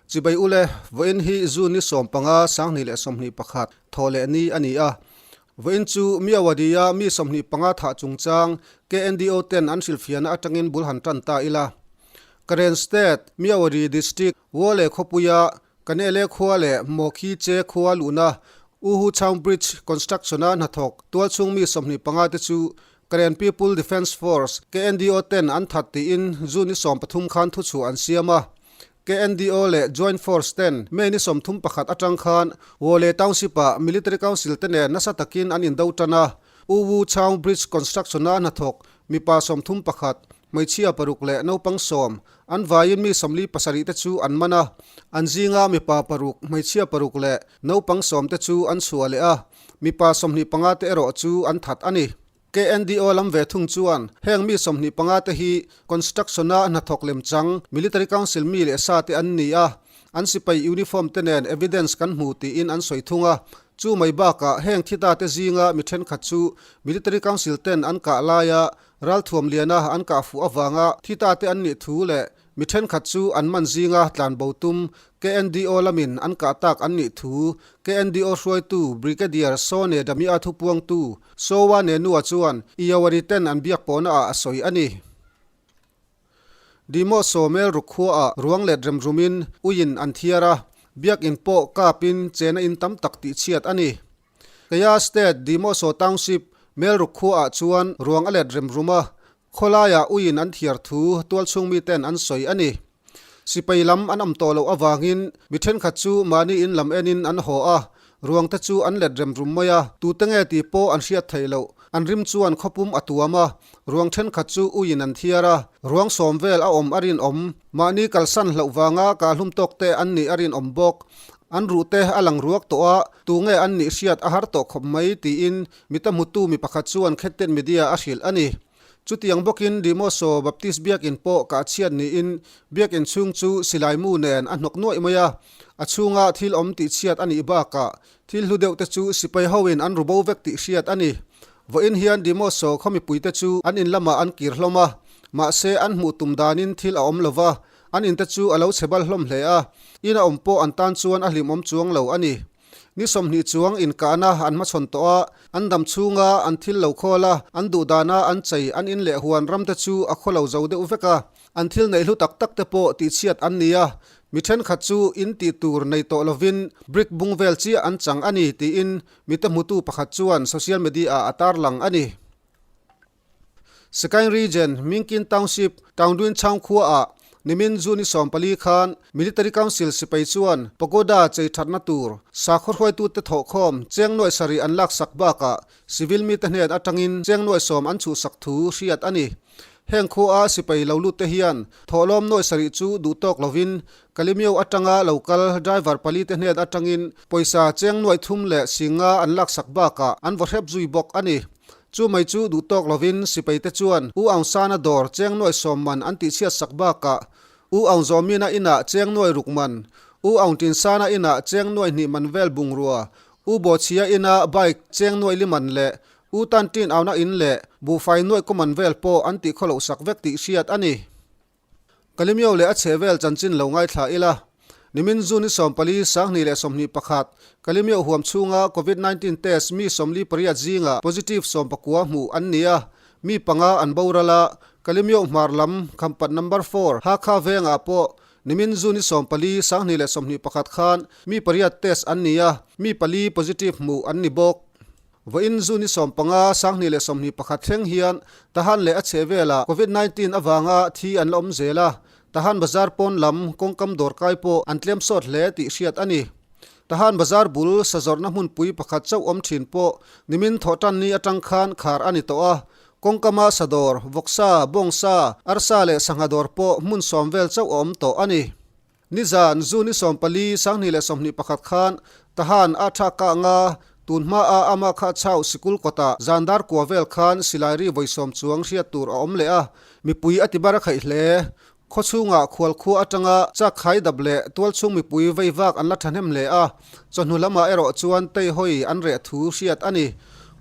Chibai ule, vawiin hi June ni 15 2021 thawh leh ni a ni a. Vawiin chu Myawaddy-a mi 25 thah chungchang KNDO ten an hrilhfiahna atangin bul han tan ta ila. Karen State, Myawaddy District, Wole khawpuia Kanele khua leh Mawkhi Che khua luhna Uhu Chaung Bridge construction-a hnathawk tualchhung mi 25 te chu Karen People Defence Force, KNDO, ten an that tiin June ni 13 khan thuchhuah an siam a. KNDO leh Joint Force ten May ni 31 atang khan Wole Township-ah Military Council te nen nasa takin an indo tan a. U Wu Chaung Bridge construction-a hnathawk mipa 31, hmeichhia paruk leh naupang sawm, an vaiin mi 47 te chu an man a. An zinga mipa paruk, hmeichhia paruk leh naupang sawm te chu an chhuah leh a. Mipa 25 te erawh chu an that a ni. KNDO lam ve thung chuan heng mi 25 te hi construction-a hnathawk lemchang Military Council mi leh sa te an ni a, an sipai uniform te nen evidence kan hmu tiin an sawi thung a. Chu mai bakah heng thi ta te zinga mi thenkhat chu Military Council ten an kah laia ralthuam liana an kah fuh avanga thi ta te an nih thu leh Mi thenkhat chu an man zinga tlanbo tum KNDO lamin an kah tak an nih thu KNDO hruaitu Brigadier Sone Damia thupuangtu Sowa Nenua chuan Iyawari ten an biak pawhna ah a sawi a ni. Dimo Sawmel rukhuaah ruang let remrumin uiin an thiar a, biakin pawh kapin chena in tam tak tihchhiat a ni. Kaya State Dimoso Township Melruk khuaah chuan ruang a let rem rum a, khawlaiah uiin an thiar thu tualchhung miten an sawi a ni. Sipai lam an awm tawh loh avangin mi thenkhat chu mahni in lam enin an haw a, ruang te chu an let rem rum mai a, tute nge tih pawh an hriat theih loh. An rim chuan khawpum a tuam a, ruang thenkhat chu uiin an thiar a, ruang sawm vel a awm a rinawm. Mahni kalsan hlauh vanga kahlum tawk te an nih a rinawm bawk. An ruh te a lang ruak tawh a, tunge an nih hriat a har tawh khawp mai tiin mita hmutu mi pakhat chuan Khetten Media a hrilh a ni. Chutiang bawkin Dimoso Baptist Biakin pawh kah chhiat niin biakin chhung chu silai mu nen a hnawk nuaih mai a, a chhunga thil awm tih chhiat a nih bakah thil hlu deuh te chu sipai hoin an ru bo vek tih hriat a ni. Vawiin hian Dimoso khaw mipuite chu an in lamah an kir hlawm a, mahse an hmuh tum danin thil a awm lova, An inte chu a lo chhe bal hlawm hle a, in a awm pawh an tan chuan a hlimawm chuang lo a ni. Ni 20 chuang inkahna an hmachhawn tawh a, an dam chhunga an thil lo khawl a, an duhdana an chei an in leh huan ramte chu a khaw lo zo deuh vek a, an thil neih hlu tak tak te pawh tihchhiat an ni a, mi thenkhat chu in tih tur nei tawh lovin brick bung vel chiah an chang a ni tiin mite hmutu pakhat chuan social media-ah a tarlang a ni. Sagaing Region, Mingkin Township, Taungdwin Chhaung khuaah nimin June 14 khan Military Council sipai chuan pagoda chei thatna tur sakhaw hruaitute thawhkhawm cheng nuaih sarih an laksak bakah civil mite hnen atangin cheng nuaih sawm an chhuhsak thu hriat a ni. Heng khuaa sipai lo lutte hian thawhlawm nuaih sarih chu duh tawk lovin Kalemyo atanga lo kal driver pali te hnen atangin pawisa cheng nuaih thum leh singa an laksak bakah an vaw hrep zui bawk a ni. Chu mai chu duh tawk lovin sipai te chuan U Aung San-a dawr cheng nuaih sawm man an tihchhiat sak bakah U Aung Zawmina inah cheng nuaih ruk man, U Aung Tin San-a inah cheng nuaih hnih man vel bungrua, U Bawchhia ina bike cheng nuaih li man leh U Tan Tin Auna in leh buhfai nuaih kaw man vel pawh an tihkhawloh sak vek tih hriat a ni. Kalimyo leh a chhehvel chanchin lo ngaithla ila, nimin June ni 14, 2021, Kalimyo huam chhunga Covid 19 test mi 48 zinga positive 19 hmuh an ni a, mi panga an boral a, Kalimyo hmar lam Khampat number four Hakha vengah pawh nimin June ni 14, 2021 khan mi pariat test an ni a, mi pali positive hmuh an ni bawk. Vawiin June ni 15, 2021 thleng hian Tahan leh a chhehvelah Covid 19 avanga thi an la awm zel a, Tahan Bazar pawn lam kawngkam dawrkai pawh an tlem sawt hle tih hriat a ni. Tahan Bazar bul sazawrhna hmunpui pakhat chauh awm thin pawh nimin thawhtanni atang khan khar a ni tawh a, kawngkama sadawr, vawksa, bawngsa, arsa leh sangha dawr pawh hmun sawm vel chauh a awm tawh a ni. Nizan June 14, 2021 khan Tahan a tha kah nga tun hmaa ama kha chau sikul kawtah zandar kua vel khan silai ri vawi sawm chuang hriat tur a awm leh a, mipui a ti bar a khaih hle. Khaw chhungah khual khua atanga chak khai dap leh tualchhung mipui vei vak an la thahnem hle a, chawhnu lamah erawh chuan tei hawi an reh thu hriat a ni.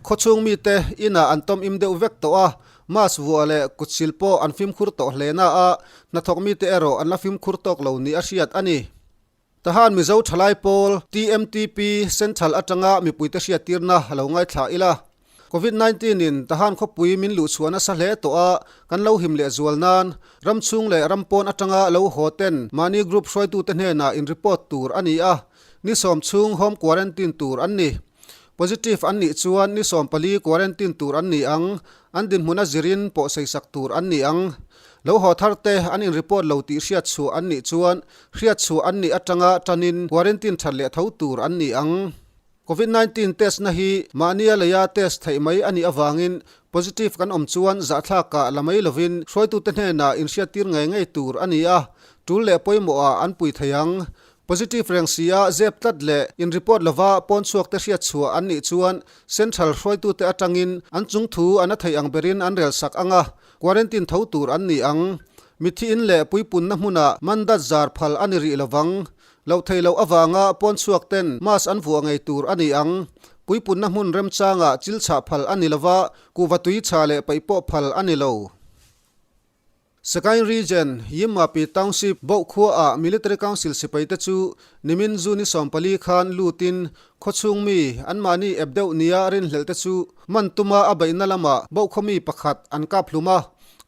Khaw chhung mite inah an tawm im deuh vek tawh a, Mask vuah leh kutsil pawh an fimkhur tawh hle na a, hnathawk mite erawh an la fimkhur tawk lo ni a hriat a ni. Tahan Mizo Thalai Pawl, TMTP, Central atanga mipuite hriattirna a lo ngaithla ila. Covid 19 in Tahan khawpui min luhchhuah nasa hle tawh a, kan lo him leh zual nan ram chhung leh ram pawn atanga lo haw ten mahni group hruaitute hnenah in report tur a ni a, ni sawm chhung home quarantine tur an ni. Positive an nih chuan ni 14 quarantine tur an ni ang, an dinhmun a zirin pawh seisak tur an ni ang. Lo haw thar te an in report lo tih hriat chhuah an nih chuan hriat chhuah an nih atanga tanin quarantine that leh tho tur an ni ang. Covid 19 test na hi mahnia leia test theih mai a nih avangin positive kan awm chuan zahthlak ah la mai lovin hruaitute hnenah inhriattir ngei ngei tur a ni a, tul leh pawimawh ah an pui thei ang. Positive reng si a zep tlat leh in report lova pawn chhuak te hriat chhuah an nih chuan Central hruaitute atangin an chung thu an a theih ang berin an rel sak ang a, quarantine tho tur an ni ang. Mitthi in leh puipunna hmunah mandat zar phal a ni rih lovang. Loh theih loh avanga pawn chhuak ten mask an vuah ngei tur a ni ang. Puipunna hmun remchangah chil chhah phal a ni lova, kuhva tui chha leh paih pawh phal a ni lo. Sagaing Region, Yimmapi Township, Boh khuaah Military Council sipaite chu nimin June 14 khan lutin khawchhung mi anmahni ep deuh nia rinhlelhte chu man tuma a beihna lamah Boh khaw mi pakhat an kap hlum a,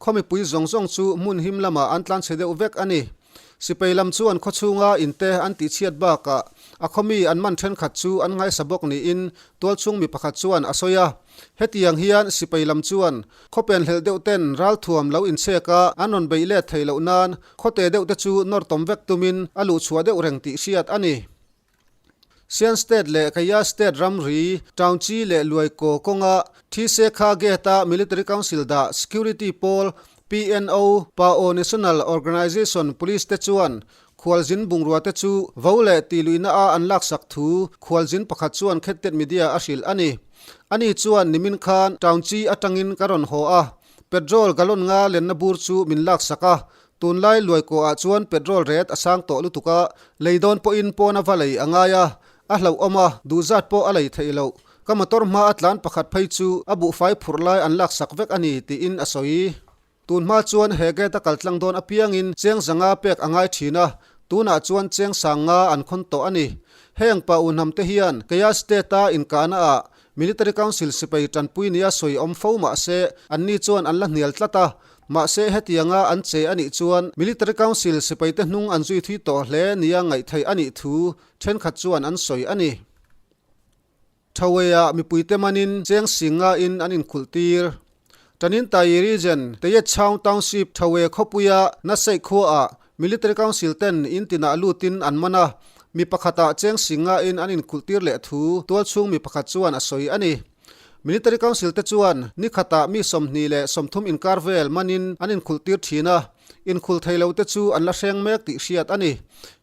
khaw mipui zawng zawng chu hmun him lamah an tlanchhe deuh vek a ni. Sipai lam chuan khawchhunga inte an tihchhiat bakah a khaw mi an man thenkhat chu an ngaisa bawk niin tualchhung mi pakhat chuan a sawi a. Hetiang hian sipai lam chuan khawpen hlelh deuh ten ralthuam lo inchhek a an rawn beih let theih loh nan khawte deuh te chu nawr tawm vek tumin a luhchhuah deuh reng tih hriat a ni. Sian State leh Kaya State ramri, Taungchi leh Luaikaw kawnga Thisekha Gate-a Military Council dah Security pawl PNO, Pao National Organization, Police te chuan khualzin bungrua te chu vo leh tihluihna a an laksak thu khualzin pakhat chuan Khettet Media a hrilh a ni. Ani chuan nimin khan Taungchi atangin ka rawn haw a, petrol gallon nga lenna bur chu min laksak a, Tunlai Luaikaw ah chuan petrol rate a sang tawh lutuk a, lei dawn pawhin pawn a va lei a ngai a, a hlauhawm a, duhzat pawh a lei theih loh. Ka motor hma a tlan pakhat phei chu a buhfai phurh lai an laksak vek a ni tiin a sawi. Tun hma chuan he gate a kal tlang dawn apiangin cheng zanga pek a ngai thin a, tunah chuan cheng sang nga an khawn tawh a ni. Heng pa u hnam te hian Kaya State a inkahna ah Military Council sipai tanpui nia sawi awm fo mah se anni chuan an la hnial tlat a, Mahse hetianga an che a nih chuan Military Council sipaite hnung an zui thui tawh hle nia ngaihtheih a nih thu thenkhat chuan an sawi a ni. Thaweiah mipuite manin cheng singa in an inkhulh tir. Tanintayi Region, Teyetchaung Township, Thawei khawpuia Naseih khuaah Military Council ten in tinah lutin an man a, mi pakhatah cheng singa in an inkhulh tir leh thu tualchhung mi pakhat chuan a sawi a ni. Military Council te chuan ni khatah mi 30 inkar vel manin an inkhulh tir thin a, inkhulh thei lo te chu an la hreng mek tih hriat a ni.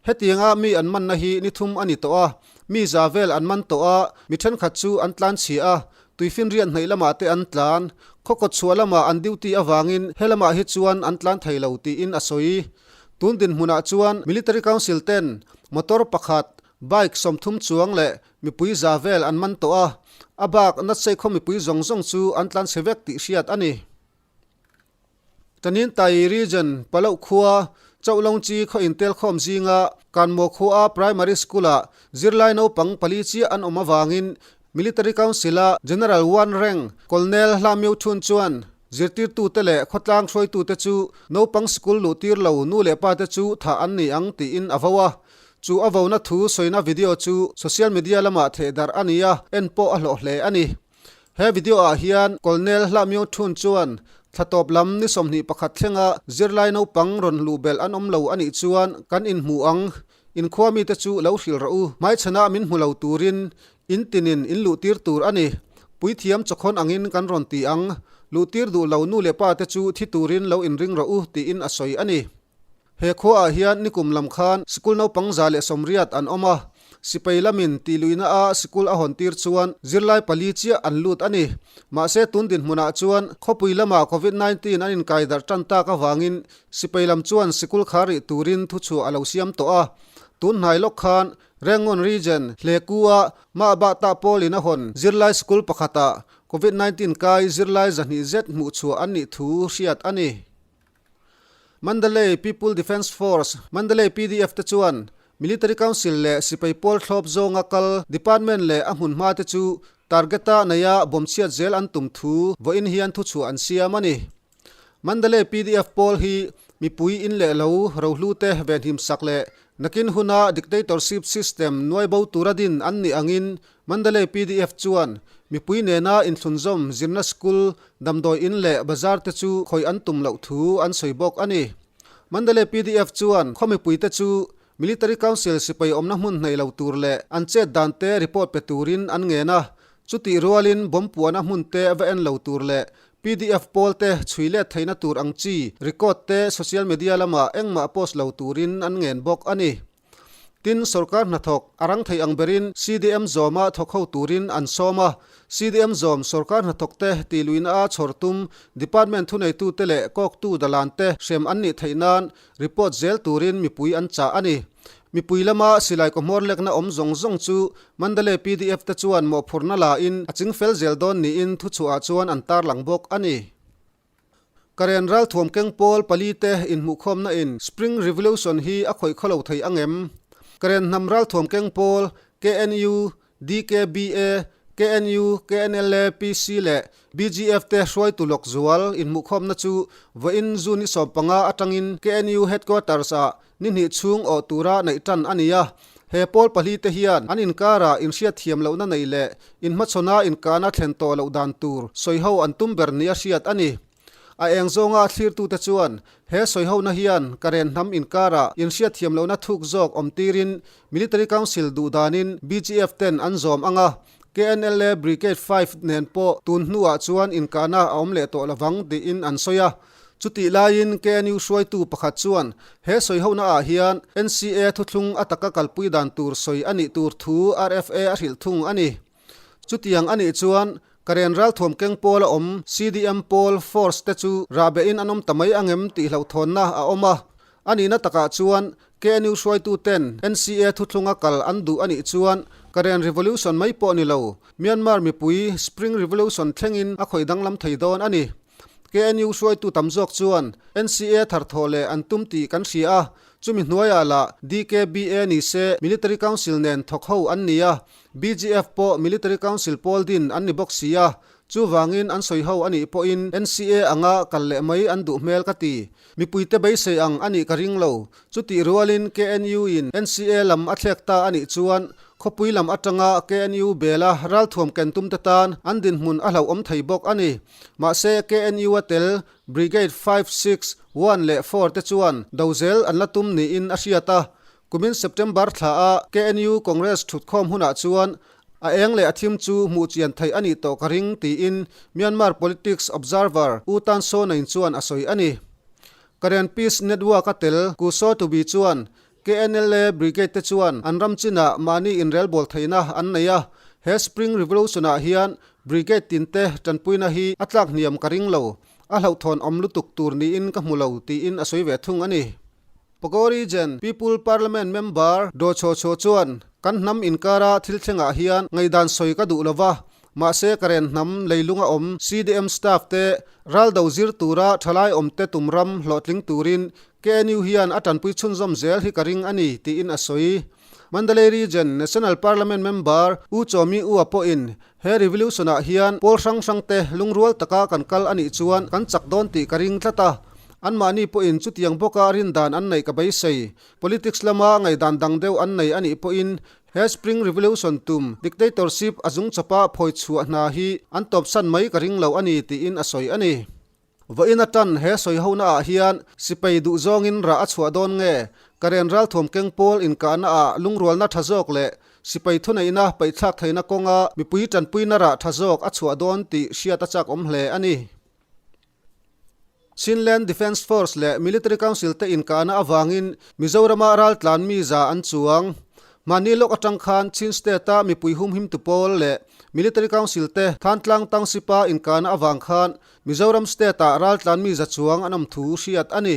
Hetianga mi an manna hi ni thum a ni tawh a, mi za vel an man tawh a, mi thenkhat chu an tlan chhia a, tuifinriat hnaih lamah te an tlan, khawkawt chhuah lamah an duty avangin helamah hi chuan an tlan thei lo tiin a sawi. Tun dinhmunah chuan Military Council ten motor pakhat, bike 30 chuang leh Mipui za vel an man tawh a, a bak Natsei khaw mipui zawng zawng chu an tlan chhe vek tih hriat a ni. Tanintai Region, Paloh khua, Chauhlongchi khaw intelkhawm zinga Kanmaw khua Primary School-ah zirlai naupang pali chiah an awm avangin Military Council-a General Wan Reng, Colonel Hla Myo Thun chuan zirtirtute leh khawtlang hruaitute chu naupang sikul luhtir lo nu leh pate chu thah an ni ang tiin a vo a. Chu a vona thu sawina video chu social media lamah thehdarh a ni a, en pawh a hlawh hle a ni. He video ah hian Colonel Hla Myo Thun chuan thla tawp lam ni 21 thlenga zirlai naupang rawn luh belh an awm lo a nih chuan kan inhmu ang, inkhua mite chu lo hrilh rawh u, hmaichhanah min hmu lo turin in tinin in luhtir tur a ni. Puithiam chawkhawn angin kan rawn ti ang, luhtir duh lo nu leh pa te chu thi turin lo inring rawh u tiin a sawi a ni. He khuaah hian nikum lam khan sikul naupang 180 an awm a, sipai lamin tihluihna a sikul a hawn tir chuan zirlai pali chiah an lut a ni. Mahse tun dinhmunah chuan khawpui lama Covid 19 an inkai darh tan tak avangin sipai lam chuan sikul khar rih turin thuchhuah a lo siam tawh a. Tun hnai lawk khan Rangoon Region Hlekua Mahbah tah pawlin a hawn zirlai sikul pakhatah Covid 19 kai zirlai 200 zet hmuhchhuah an nih thu hriat a ni. Mandalay People Defence Force, Mandalay PDF, te chuan Military Council leh sipai pawl thlawp zawnga kal department leh a hmunhma te chu target-a neia bawm chhiat zel an tum thu vawiin hian thuchhuah an siam a ni. Mandalay pdf pawl hi mipui in leh lo rohlu te venhim sak leh nakin huna dictatorship system nuai bo tura din an nih angin Mandalay pdf chuan mipui nena inthlunzawm zirna school, damdawi in leh bazar te chu khawih an tum loh thu an sawi bawk a ni. Mandalay pdf chuan khaw mipui te chu Military Council sipai awmna hmun hnaih lo tur leh an chet dan te report pe turin an ngen a, chutih rualin bomb puahna hmun te va en lo tur leh pdf pawl te chhui let theihna tur ang chi record te social media lamah engmah post lo turin an ngen bawk a ni. Tin, sorkar hnathawk a rang thei ang berin CDM zawma thawk ho turin an sawm a, CDM zawm sorkar hnathawk te tih luihna a chhawr tum department thuneitute leh kawktu dalan te hrem an nih theih nan report zel turin mipui an chah a ni. Mipui lama silai kawhmawr lekna awm zawng zawng chu Mandalay pdf te chuan mawhphurhna la in a chingfel zel dawn niin thuchhuah ah chuan an tarlang bawk a ni. Karen ralthuam keng pawl pali te inhmuhkhawmna in Spring Revolution hi a khawih khawlo thei ang em? Karen hnam ralthuam keng pawl KNU, DKBA, KNU, KNLA, PC leh BGF te hruaitu lawk zual inhmuhkhawmna chu vawiin June ni 15 atangin KNU Headquarters ah ni hnih chhung awh tura neih tan a ni a. He pawl pali te hian an inkarah inhriatthiam lohna neih leh inhmachhawna inkahna thlen tawh loh dan tur sawiho an tum ber nia hriat a ni. A eng zawnga thlirtute chuan he sawihona hian Karen hnam inkarah inhriatthiam lohna thuk zawk awm tirin Military Council duh danin BGF ten an zawm ang a, KNLA Brigade 5 nen pawh tun hnuah chuan inkahna a awm leh tawh lovang tiin an sawi a. Chutih laiin KNU hruaitu pakhat chuan he sawihona ah hian NCA thuthlung a taka kalpui dan tur sawi a nih tur thu RFA a hrilh thung a ni. Chutiang a nih chuan Karen ralthuam keng pawl a awm CDM pawl force te chu rahbehin an awm ta mai angem tih hlauhthawnna a awm a. A nihna takah chuan KNU hruaitu ten NCA thuthlunga kal an duh a nih chuan Karen Revolution mai pawh ni lo, Myanmar mipui Spring Revolution thlengin a khawih danglam thei dawn a ni. KNU hruaitu tam zawk chuan NCA tharthawh leh an tum tih kan hria a, chumi hnuaiah lah DKBA ni se Military Council nen thawk ho an ni a, BGF pawh Military Council pawl din an ni bawk si a, chuvangin an sawi ho a nih pawhin NCA anga kal leh mai an duh hmel ka ti. Mipuite beisei ang a nih ka ring lo. Chutih rualin KNU in NCA lam a thlek ta a nih chuan khawpui lam atanga KNU bela ralthuam ken tumte tan an dinhmun a hlauhawm thei bawk a ni. Mahse KNU a tel Brigade 5, 6, 1 leh 4 te chuan dozel an la tum niin a hriat a. Kumin September thla a KNU Congress thutkhawm hunah chuan a eng leh a thim chu hmuh chian theih a nih tawh ka ring tiin Myanmar Politics Observer U Tan Saw Naing chuan a sawi a ni. Karen Peace Network a tel Ku Saw Tubi chuan KNLA Brigade te chuan an ram chinah mahni inrelbawl theihna an nei a, he Spring Revolution-ah hian Brigade tinte tanpuina hi a tlak hniam ka ring lo, a hlauhthawn awm lutuk tur niin ka hmu lo tiin a sawi ve thung a ni. Pago Region People Parliament member Do Cho Cho chuan, Kan hnam inkara thil thlengah hian ngaihdan sawi ka duh lova, mahse Karen hnam leilunga awm CDM staff te raldo zir tura thalai awmte tum ram hlawhtling turin KNU hian a tanpui chhunzawm zel hi ka ring a ni, tiin a sawi. Mandalay Region National Parliament member U Cho Mi Ua pawhin he revolution-ah hian pawl hrang hrangte lungrual taka kan kal a nih chuan kan chak dawn tih ka ring tlat a, anmahni pawhin chutiang bawka rindan an neih ka beisei. Politics lama ngaihdan dang deuh an nei a nih pawhin he Spring Revolution tum dictatorship a zung chawpa phawi chhuah hna hi an tawpsan mai ka ring lo a ni tiin a sawi a ni. Vawiin atan he sawi hona ah hian sipai duh zawngin rah a chhuah dawn nge? Karen ralthuam keng pawl inkahna ah lungrualna tha zawk leh sipai thuneihna paihthlak theihna kawnga mipui tanpuina rah tha zawk a chhuah dawn tih hriat a chak awm hle a ni. Chinland Defence Force leh Military Council te inkahna avangin Mizorama raltlan mi za an chuang. Mahni lawk atang khan Chin State-a mipui humhimtu pawl leh Military Council te Thantlang Township-a inkahna avang khan Mizoram State-ah raltlan mi za chuang an awm thu hriat a ni.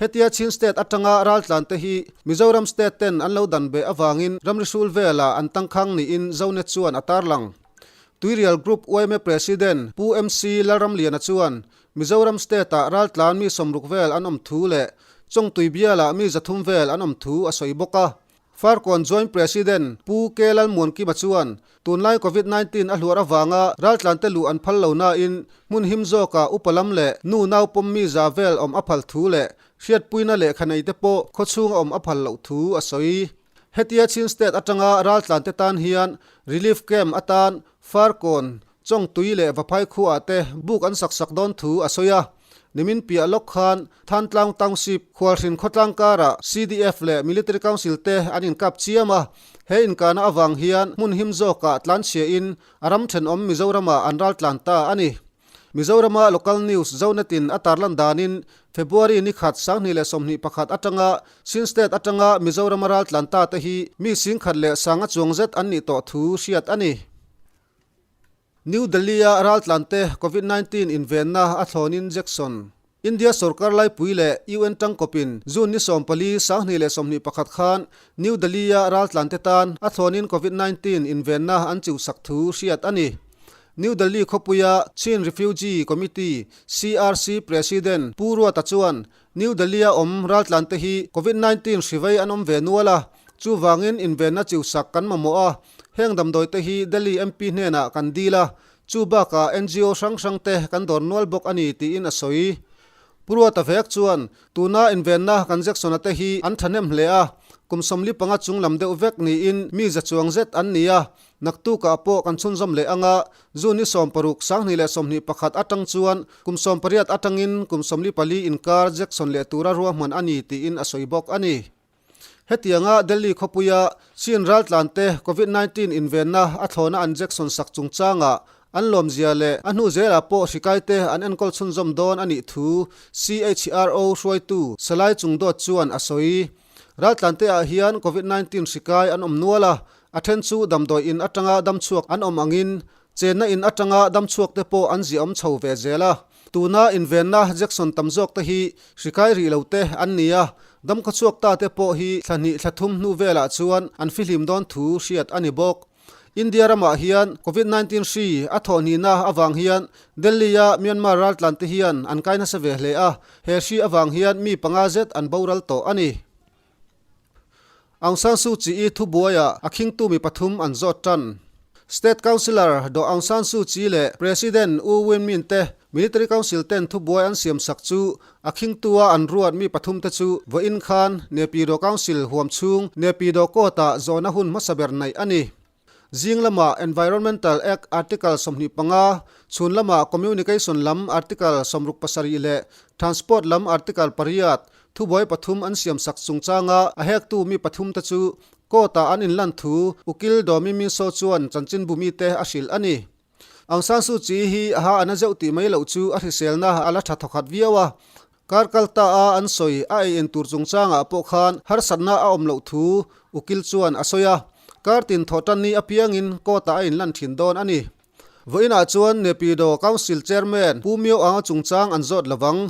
Hetia Chin State atanga raltlan te hi Mizoram State ten an lo dan beh avangin ramri hrul velah an tangkhang niin Zonet chuan a tarlang. Tuirial Group yma President Pu MC Lalramliana chuan Mizoram State-ah raltlan mi 60 vel an awm thu leh Chawngtui bialah mi 300 vel an awm thu a sawi bawk a. Farkawn Joint President Pu K Lalmuankima chuan tunlai Covid 19 a hluar avanga raltlante luh an phal lo nain hmun him zawkah upa lam leh nu nau pawm mi za vel awm a phal thu leh hriatpuina lehkha nei te pawh khawchhunga awm a phal loh thu a sawi. Hetia Chin State atanga raltlante tan hian Relief Camp atan Farkawn, Chawngtui leh Vaphai khuaah te buk an sak sak dawn thu a sawi a. Nimin piah lawk khan Thantlang Township, Khualhrin khawtlang karah CDF leh Military Council te an inkap chiam a. He inkahna avang hian hmun him zawkah tlanchhiain a ram thenawm Mizoramah an raltlan ta a ni. Mizorama local news Zonet-in a tarlan danin February ni khat 2021 atanga Chin State atanga Mizorama raltlan ta te hi mi singkhat leh sanga chuang zet an nih tawh thu hriat a ni. New Delhi-a raltlan te Covid 19 invenna a thlawnin Jackson, India sorkar laipui leh UN tangkawpin June ni 14 2021 khan New Delhi-a raltlan te tan a thlawnin Covid 19 invenna an chiusak thu hriat a ni. New Delhi khawpuia Chin Refugee Committee, CRC, President Pu Ruata chuan New Delhi-a awm raltlante hi Covid 19 hri vei an awm ve nual a, chuvangin invenna chiusak kan mamawh a, heng damdawite hi Delhi MP hnenah kan dil a, chu bakah ngo hrang hrangte kan dawr nual bawk a ni tiin a sawi. Pu Ruata vek chuan tuna invenna kan Jackson-a te hi an thahnem hle a, kum 45 chung lam deuh vek niin mi za chuang zet an ni a, Naktukah pawh kan chhunzawm leh anga, June ni 16, 2021 atang chuan kum 18 atangin kum 44 inkar Jackson leh tura ruahman a ni tiin a sawi bawk a ni. Hetianga Delhi khawpuia Chin raltlante Covid 19 invenna a thlawna an Jackson sak chungchangah an lawmzia leh a hnu zelah pawh hrikaite an enkawl chhunzawm dawn a nih thu CHRO hruaitu Salai Chungdawt chuan a sawi. Raltlante ah hian Covid 19 hrikai an awm nual a, A then chu damdawi in atanga damchhuak an awm angin chenna in atanga damchhuak te pawh an ziahawm chho ve zel a. Tuna invenna Jackson tam zawk te hi hrikai rih lo te an ni a, damkhawchhuak ta te pawh hi thla hnih thla thum hnu velah chuan an fihlim dawn thu hriat a ni bawk. India ramah hian Covid 19 hri a thawh hnihna avang hian Delhi-a Myanmar raltlan te hian an kai nasa ve hle a, he hri avang hian mi panga zet an boral tawh a ni. Aung San Suu Kyi thubuaiah a khingtu mi pathum an zawt tan. State Councillor Do Aung San Suu Kyi leh President U Win Myint te Military Council ten thubuai an siamsak chu a khingtua an ruat mi pathum te chu vawiin khan Naypyidaw Council huam chhung Naypyidaw Court-ah zawhna hun hmasa ber neih a ni. Zing lamah Environmental Act Article 25, chhun lamah Communication lam Article 67 leh Transport lam Article pariat, thubuai pathum an siamsak chungchanga a hektu mi pathumte chu court-ah an inlan thu Ukil Domi Minso chuan chanchinbu mite a hrilh a ni. Aung San Suu Kyi hi a ha a na zeuh tih mai loh chu a hriselna a la tha thawkhat viau a. Kar kal ta a an sawi a ei en tur chungchangah pawh khan harsatna a awm loh thu Ukil chuan a sawi a. Kar tin thawh tan ni apiangin court-ah a inlan thin dawn a ni. Vawiinah chuan Naypyidaw Council Chairman Pu Myo Aung-a chungchang an zawt lovang.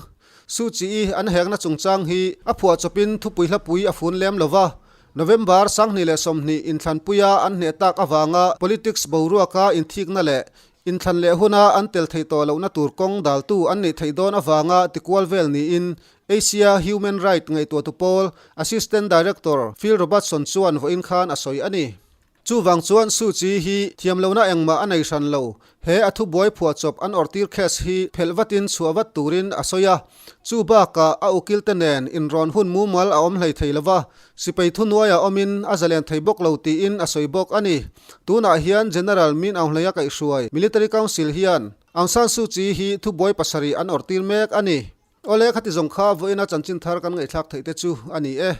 Suu Kyi an hekna chungchang hi a phuahchawpin thupui hlapui a fun lem lova. November 2020 inthlanpuia an hneh tak avanga politics boruaka inthikna leh inthlan leh huna an tel thei tawh lohna tur kawng daltu an neih theih dawn avanga tikual vel niin Asia Human Right ngaihtuahtu pawl Assistant Director Phil Robertson chuan vawiin khan a sawi a ni. Chuvang chuan Suu Kyi hi thiamlohna engmah a nei hran lo. He a thubuai phuahchawp an awrhtir case hi phelh vatin chhuah vat turin a sawi a. Chu bakah a ukilte nen inrawn hun mumal a awm hlei thei lova, sipai thunuaia awmin a zalen thei bawk lo tiin a sawi bawk a ni. Tunah hian General Min Aung Hlaing-a kaihhruai Military Council hian Aung San Suu Kyi hi thubuai pasarih an awrhtir mek a ni. Awle, khati zawng kha vawiina chanchin thar kan ngaihthlak theih te chu a ni e.